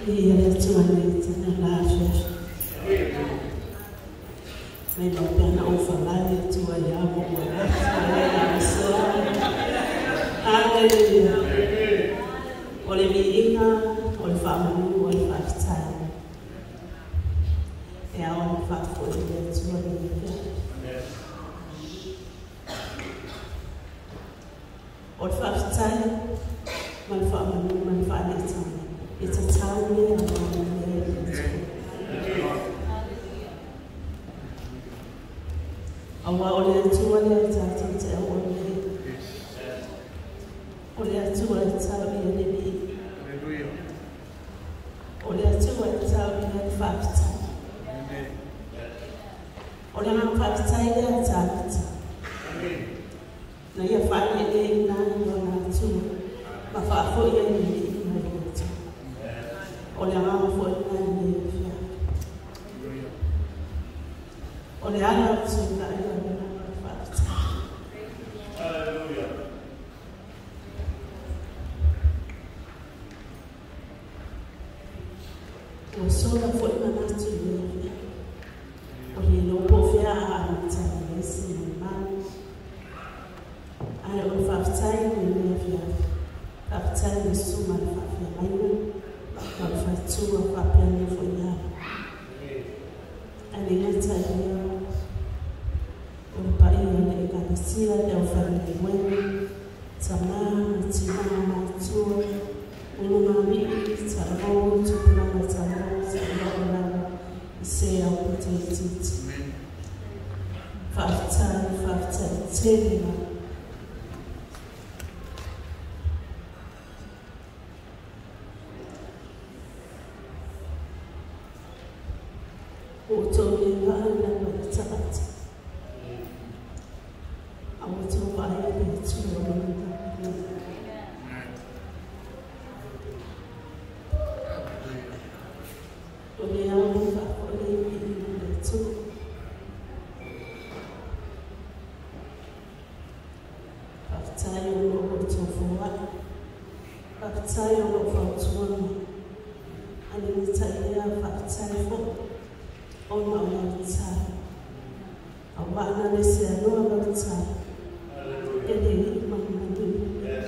Ia le Atua nei tana la afiafi. Mai lau pea na ou falai le Atua ia mo ua afi. Hallelujah. O le viiga, o le faamanu, o le faafetai. E ao le faafoi le Atua nei afiafi. O le faafetai ma le faamanu ma le faaleitaga. E tatau lea ma le Atua. Aua o le Atua lea tatou te auauna ai. O le Atua e tau ia le viiga. O le Atua e tau ia le faafetai. O le agaga faafetai lea Tavita. Na ia faaleleina ai lona Atua ma faafoi ai le viiga i le Atua. O le agaga foi lena i lenei afiafi. O le ala o le tulai o le agaga o le faafetai. Ua sola foi manatu i lenei afiafi. O le iloa po o fea a amata ai se maumau. Ae o le faafetai i lenei afiafi. Faafetai i le susuga i le faafeagaiga ma le faletua faapea le nofo i alo. Ae le gata i lea, o le paia o le Ekalesia, le aufaigaluega, tama ma tina ma matua, ulugalii, talavou, tupulaga talavou, talavou lava i se au pito itiiti. Faafetai, faafetai tele lava. Ua outou le vaa i lalo i le tagata. A ua outou vaai i le Atua ma lona agalelei. O le ao e faafoi ai viiga i le Atua. Faafetai ona o lo outou foai. Faafetai ona o fautuaga. Ae le gata i lea, faafetai foi ona o lau tatalo. Aua ana le seanoa lau tatalo, e le iu mai manuia.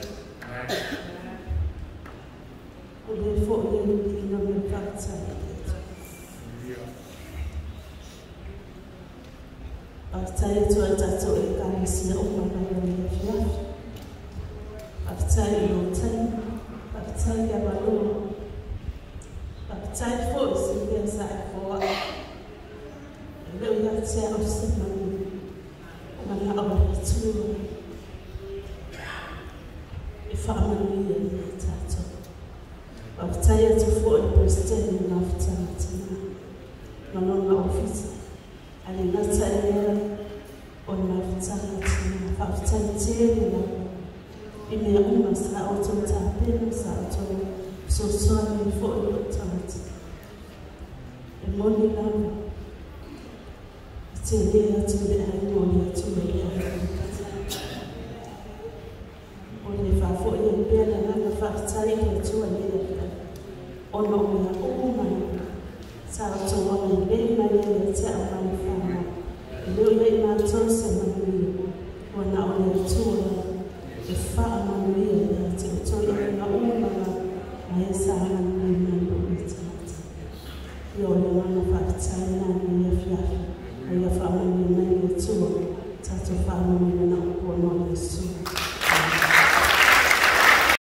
O lea foi le viiga ma le faafetai i le Atua. Faafetai atu ai tatou Ekalesia uma mai lenei afiafi. Faafetai i lou taimi, faafetai le avanoa. Faafetai foi se mea sa e foai. E le o ia te au se manuia, o manao o le Atua e faamanuia ia tatou. Faafetai atu foi i le Peresetene o Mafutaga Tina ma lona ofisa. Ae le gata i lea, o le Mafutaga Tina. Faafetai tele lava i mea uma sa outou tapena, sa outou fesoasoani ai foi i lou tagata. E moni lava, e tele atu le aiga o le Atua i le aiga o le tagata. O le faafoi ai pea le agaga faafetai i le Atua i lenei afiafi, ona o mea uma lava sa outou agalelei mai ai ia te au ma le fanau. E le o i ai matou se manuia, ua na o le Atua lava e faamanuia ia te outou i aga uma lava ma e sa agalelei mai i lou tagata. Ia o le agaga faafetai lena i lenei afiafi, a ia faamanuia mai le Atua tatou faamanuia na o pono o Iesu.